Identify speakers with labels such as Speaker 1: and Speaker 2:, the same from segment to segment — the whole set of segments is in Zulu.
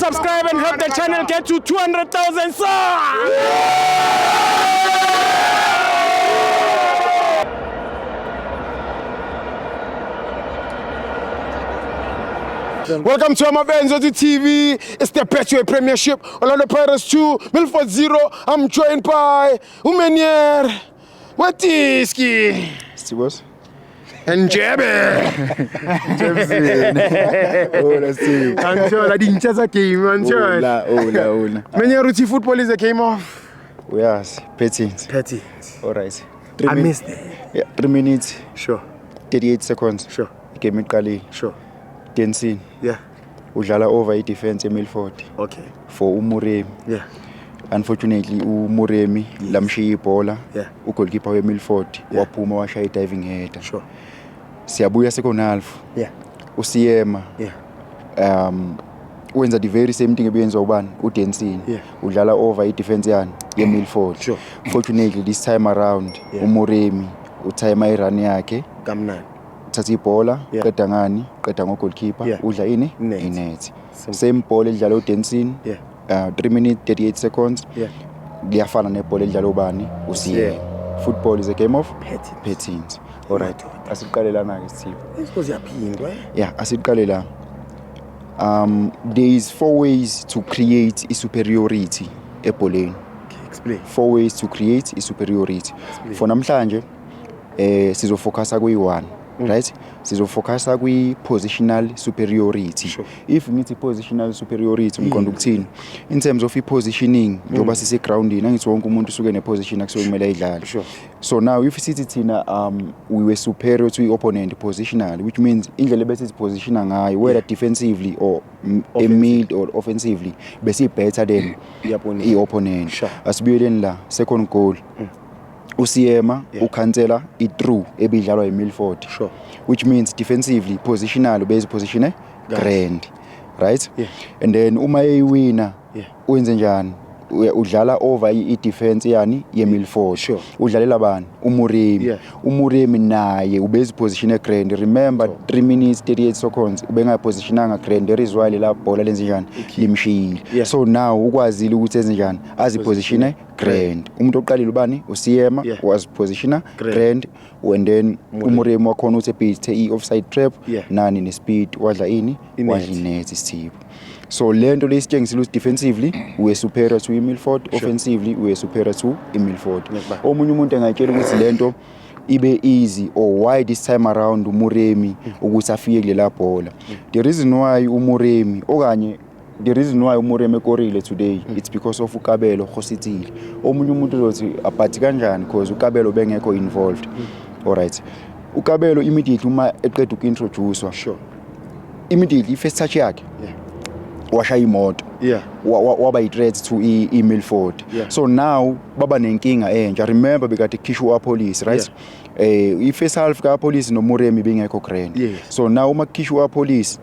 Speaker 1: subscribe and help the channel get to 200,000 subs. Welcome to Amavenzo TV. It's the Betway Premiership. Orlando Pirates 2, Milford 0. I'm joined by Umenier, Watiski,
Speaker 2: Sibos.
Speaker 1: and Jebe.
Speaker 2: Hola Steve.
Speaker 1: Anthola dintja tsa game, anthola.
Speaker 2: Hola, hola, hola.
Speaker 1: Menier uthi football is a game of
Speaker 2: Uyazi, patterns.
Speaker 1: patterns.
Speaker 2: All right.
Speaker 1: I missed it.
Speaker 2: Yeah, 3 minutes
Speaker 1: Sure,
Speaker 2: 38 seconds.
Speaker 1: sure,
Speaker 2: Igame iqalile.
Speaker 1: sure.
Speaker 2: Dancing.
Speaker 1: Yeah,
Speaker 2: Udlala over i-defense eMilford
Speaker 1: okay.
Speaker 2: for uMuremi.
Speaker 1: Yeah,
Speaker 2: Unfortunately uMuremi lamshiya ibhola.
Speaker 1: Yeah.
Speaker 2: Ugoalkeeper weMilford
Speaker 1: Yeah.
Speaker 2: waphuma washaya i-diving header.
Speaker 1: sure.
Speaker 2: Siyabuya second half.
Speaker 1: Yeah,
Speaker 2: Usiyema
Speaker 1: yeah,
Speaker 2: wenza the very same thing ebiyenziwa ubani uDenson.
Speaker 1: Yeah.
Speaker 2: Udlala over i-defense yani yeMilford.
Speaker 1: Sure.
Speaker 2: Fortunately this time around
Speaker 1: Yeah.
Speaker 2: uMuremi uthayima irun yakhe,
Speaker 1: Kamnandi.
Speaker 2: uthatha ibhola,
Speaker 1: Yeah.
Speaker 2: qeda ngani, qeda ngogoalkeeper,
Speaker 1: Yeah.
Speaker 2: udla ini
Speaker 1: Net.
Speaker 2: inet.
Speaker 1: Simple.
Speaker 2: Same ball edlala uDenson.
Speaker 1: Yeah.
Speaker 2: 3 minutes 38 seconds.
Speaker 1: Yeah.
Speaker 2: Liyafana nebhola edlala ubani uSiyema.
Speaker 1: Yeah.
Speaker 2: Football is a game of
Speaker 1: Patterns.
Speaker 2: patterns. All right. Asiqale lana ke Sipho.
Speaker 1: Isikhozi yaphindwa, eh?
Speaker 2: Yeah, asiqale la. There is four ways to create a superiority ebholeni.
Speaker 1: Okay, explain.
Speaker 2: Four ways to create a superiority.
Speaker 1: Explain.
Speaker 2: For namhlanje sizofocusa kuyi-one, right? Sizofocusa kwi-positional superiority.
Speaker 1: Sure.
Speaker 2: If ngithi positional superiority ngiqonda ukuthini? In terms of i-positioning, njengoba sisegroundini, angithi wonke umuntu usuke ne-position akusuke kumele ayidlale.
Speaker 1: Sure.
Speaker 2: So now if sithi thina we were superior to i-opponent positionally, which means indlela ebesizipositiona ngayo, whether defensively or mid or offensively, besi-better than
Speaker 1: I-opponent.
Speaker 2: i-opponent.
Speaker 1: Sure.
Speaker 2: Asibuyeleni la, second goal. Usiyema
Speaker 1: Yeah.
Speaker 2: ukhansela i-through ebidlalwa yiMilford.
Speaker 1: Sure.
Speaker 2: Which means defensively positional bezipositione grand, right?
Speaker 1: Yeah.
Speaker 2: And then uma eyiwina
Speaker 1: Yeah.
Speaker 2: wenze njani? Udlala over i-defense yani yeMilford.
Speaker 1: Sure.
Speaker 2: Udlalela bani? uMuremi.
Speaker 1: Yeah.
Speaker 2: uMuremi naye ubezipositione grand. Remember 3 minutes 38 seconds ubengapositionanga grand. There is why lela bhola lenze njani? Limshiyile.
Speaker 1: Yeah.
Speaker 2: So now ukwazile ukuthi enze njani? Azipositione grand. Umuntu oqalile ubani? uSiyema
Speaker 1: Yeah.
Speaker 2: wazipositiona
Speaker 1: Grand.
Speaker 2: grand, and then uMuremi wakhona ukuthi ebhithe i-offside trap
Speaker 1: Yeah.
Speaker 2: nani nespeed wadla ini
Speaker 1: Inet.
Speaker 2: wadla inet isithipho. So lento lesitshengisile ukuthi defensively we were superior to iMilford, offensively we were superior to iMilford.
Speaker 1: Ngiyakubamba.
Speaker 2: Omunye umuntu engayitshela ukuthi lento ibe easy or why this time around uMuremi ukuthi afike kulela bhola. The reason why uMuremi okanye the reason why uMuremi ekorile today, it's because of uKabelo Khositsile. Omunye umuntu uzothi abathi kanjani because uKabelo bengekho involved. All right. uKabelo immediately uma eqeda ukuintroducewa,
Speaker 1: Sure.
Speaker 2: immediately first touch yakhe
Speaker 1: Yeah.
Speaker 2: washaya imoto.
Speaker 1: Yeah.
Speaker 2: Waba yi-threat to i-Milford.
Speaker 1: Yeah.
Speaker 2: So now baba nenkinga entsha. Remember bekade kukhishwa uApollis, right? I-first half kaApollis noMuremi bengekho grand.
Speaker 1: Yes.
Speaker 2: So now uma kukhishwa uApollis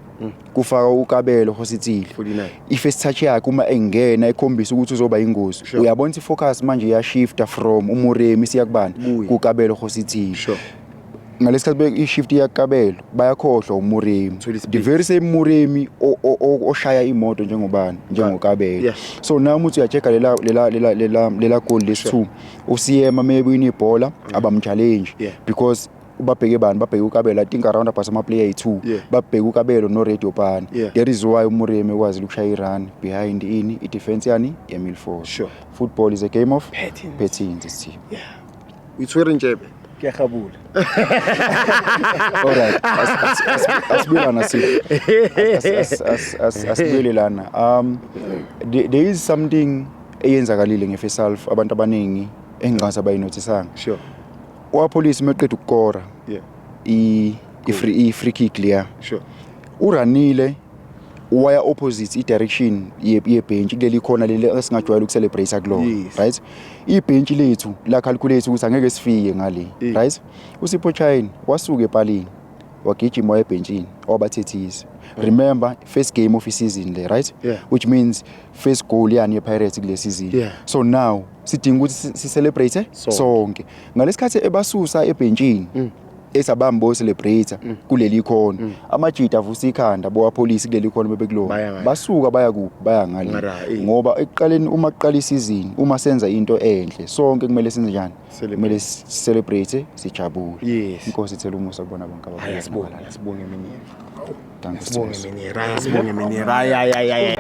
Speaker 2: kufaka uKabelo Khositsile.
Speaker 1: 49.
Speaker 2: I-first touch yakhe uma engena ekhombisa ukuthi uzoba ingozi.
Speaker 1: Sure.
Speaker 2: Uyabona ukuthi focus manje iyashifta from uMuremi siya kubani?
Speaker 1: Kuye.
Speaker 2: KuKabelo Khositsile.
Speaker 1: Sure.
Speaker 2: Ngalesikhathi i-shift iyakabelo bayakhohlwa uMuremi.
Speaker 1: Thola ispace.
Speaker 2: The very same Muremi oshaya imoto njengobani njengokabelo.
Speaker 1: Yeah.
Speaker 2: So now umuntu uyachecka lela goal lesi-2, uSiyema maybe ibhola abamchallenge
Speaker 1: Yeah.
Speaker 2: because babheke bani, babheke uKabelo. I think around about ama player ayi-2
Speaker 1: Yeah.
Speaker 2: babheke uKabelo no Radio Pani.
Speaker 1: Yeah.
Speaker 2: That is why uMuremi ukwazi ukushaya i-run behind ini i-defense yani yeMilford.
Speaker 1: Sure.
Speaker 2: Football is a game of
Speaker 1: Patterns.
Speaker 2: patterns isithipho.
Speaker 1: Yeah. Uyithwere Njebe.
Speaker 3: Kuyarhabula.
Speaker 2: All right. Asibuyelana Sipho. Asibuyelelana. There is something eyenzakalile nge-first half abantu abaningi engingase abayinothisanga.
Speaker 1: Sure.
Speaker 2: UApollis meqeda ukukora
Speaker 1: Yeah.
Speaker 2: i free kick leya.
Speaker 1: Sure.
Speaker 2: Uranile waya opposite i-direction yebench kuleli khona leli esingajwayele ukucelebrate kulona,
Speaker 1: Yes.
Speaker 2: right? Ibench lethu la calculate ukuthi angeke sifike ngale, right? uSipho Chaine wasuka epalini wagijima waya ebhenchini wabathethisa. Remember first game of season le, right?
Speaker 1: Yeah.
Speaker 2: Which means first goal yani yePirates kule season.
Speaker 1: Yeah.
Speaker 2: So now sidinga ukuthi si celebrate
Speaker 1: Sonke.
Speaker 2: sonke. Ngalesikhathi ebasusa ebhenchini, Esabamba bo-celebrate kuleli khona, amajita avusa ikhanda bowapolisi kuleli khona
Speaker 1: Baya
Speaker 2: bebekulona,
Speaker 1: ngale.
Speaker 2: Basuka baya kuphi? Baya ngale.
Speaker 1: Ngara, eh.
Speaker 2: Ngoba ekuqaleni, uma kuqala isizini, uma senza into enhle, sonke kumele senze njani?
Speaker 1: Celebrate.
Speaker 2: Kumele celebrate, sijabule. Inkosi ithela umusa kubona bonke.
Speaker 1: Hayi, asibonge, asibonge, meneer.
Speaker 2: Dankie.
Speaker 1: Asibonge, meneer. Hayi, asibonge, meneer. Hayi, hayi, hayi, hayi.